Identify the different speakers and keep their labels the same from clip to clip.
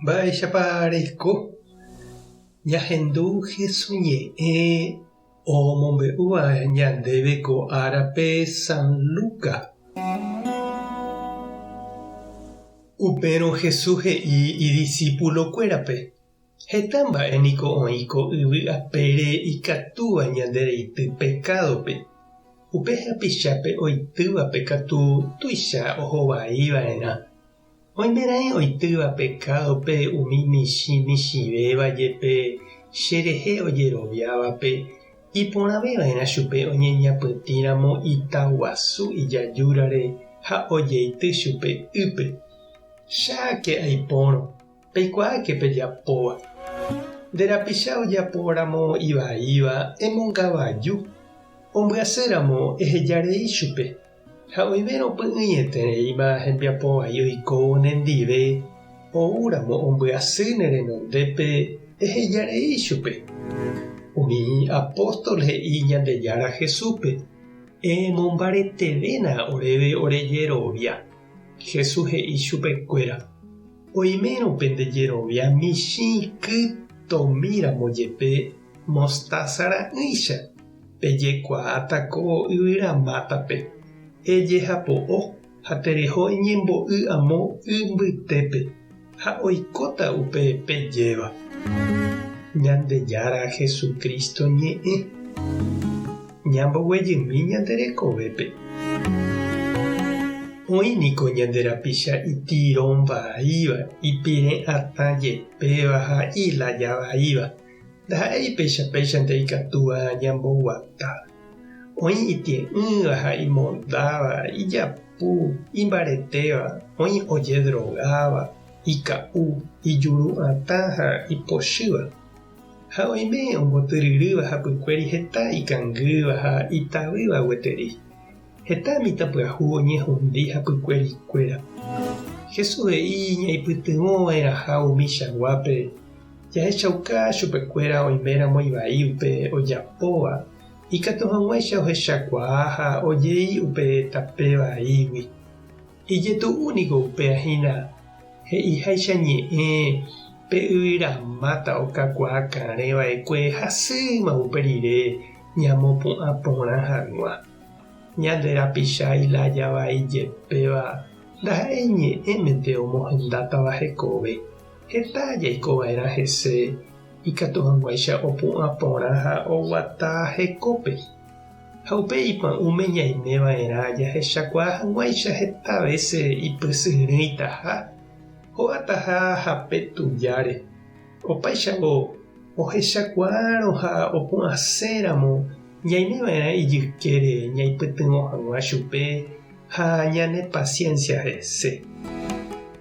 Speaker 1: Mba'éichapa reiko? Ñahendu Hesu ñe'ẽ omombe'úva ñandéve ko árape San Luca. Upérõ Jesús he'i idisípulokuérape, Heta mba'e niko oĩ ko yvy apére ikatúva ñande reity pekádope. Upe hapichápe oitývape katu tuicha ohovai va'erã. Oimeraẽ oitýva pekádope umi michĩ michĩvéva jepe che rehe ojeroviávape, iporãve va'erã chupe oñeñapytĩ ramo ita guasu ijajúrare ha ojeity chupe ýpe. Cháke aipórõ, peikuaáke pejapóva. Nde rapicha ojapo ramo ivaíva emongavaju, ombyasy ramo eheja rei chupe. Ha oimérõ py'ỹietereíma hembiapo vai oikóvo nendive, oúramo ombyasy ne renondépe eheja rei chupe. Umi apóstol he'i Ñandejára Jesúspe, Emombaretevéna oréve ore jerovia. Jesús he'i chupekuéra, Oimérõ pende jerovia michĩ kytomíramo jepe mostása ra'ỹicha, Pejekuaáta ko yvyramátape, ejehapo'o ha tereho eñembo'y amo y mbytépe, ha oikóta upe pejéva. Ñandejára Jesucristo ñe'ẽ. Ñamboguejymi ñande rekovépe. Oĩ niko ñande rapicha itirón vaíva, ipire'atã jepéva ha ilaya vaíva. Ndaha'éi péicha péichante ikatúva ñamboguata. Oĩ itie'ỹva ha imondáva, ijapu, imbaretéva, oĩ ojedrogáva, ika'u, ijuru'atã ha ipochýva. Ha oime ombotyryrýva hapykuéri heta ikangýva ha itavýva gueteri. Heta mitãpyahu oñehundi hapykuerikuéra. Jesús he'i ñaipytyvõva'erãha umichaguápe jahechauka chupekuéra oiméramo ivai upe ojapóva, ikatu hag̃uáicha ohechakuaa ha ojei upe tape vaígui. Ijetu'u niko upéva hína he'iháicha ñe'ẽ pe yvyramáta okakuaa karẽ va'ekue hasýma upe rire ñamopu'ã porã hag̃ua. Ñande rapicha ilája vai jepéva ndaha'éi ñe'ẽmente omohendátava hekove, heta jaiko va'erã hese ikatu hag̃uáicha opu'ã porã ha oguata hekópe. Ha upe ipa'ũme ñaime va'erã jahechakuaa hag̃uáicha heta vése ipysyrỹitaha, ho'ataha hape tujáre. Opáichavo, ohechakuaárõ ha opu'ãséramo ñaime va'erã ijykére ñaipytyvõ hag̃ua chupe ha ñanepasiénsia hese.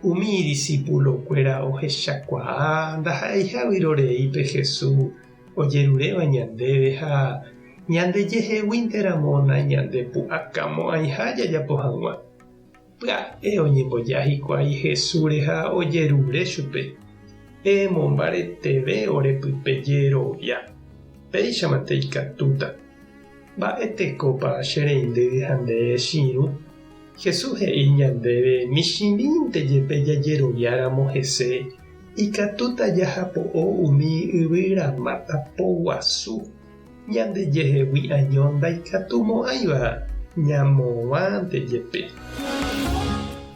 Speaker 1: Umi idisipulokuéra ohechakuaa ndaha'eiha vyrorei pe Jesús ojeruréva ñandéve ha ñandejeheguínteramo nañandepu'akamo'ãiha jajapo hag̃ua. Pya'e oñemboja hikuái Jesúsre ha ojerure chupe, Emombareteve ore pype jerovia, péichamante ikatúta. Mba'e tekópa che reindy ha nde che irũ? Jesús he'i ñandéve michĩmínte jepe jajeroviáramo hese ikatúta jahapo'o umi yvyramáta poguasu. Ñandejehegui año ndaikatumo'ãiva ñamovãnte jepe.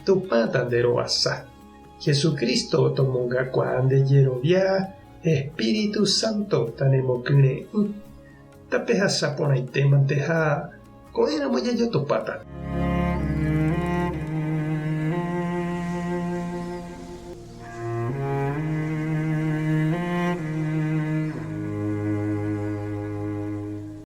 Speaker 1: Tupã tanderovasa. Jesucristo tomongakuaa nde jerovia, Espíritu Santo tanemokyre'ỹ. Tapehasa porãitémante ha ko'ẽramo jajotopáta.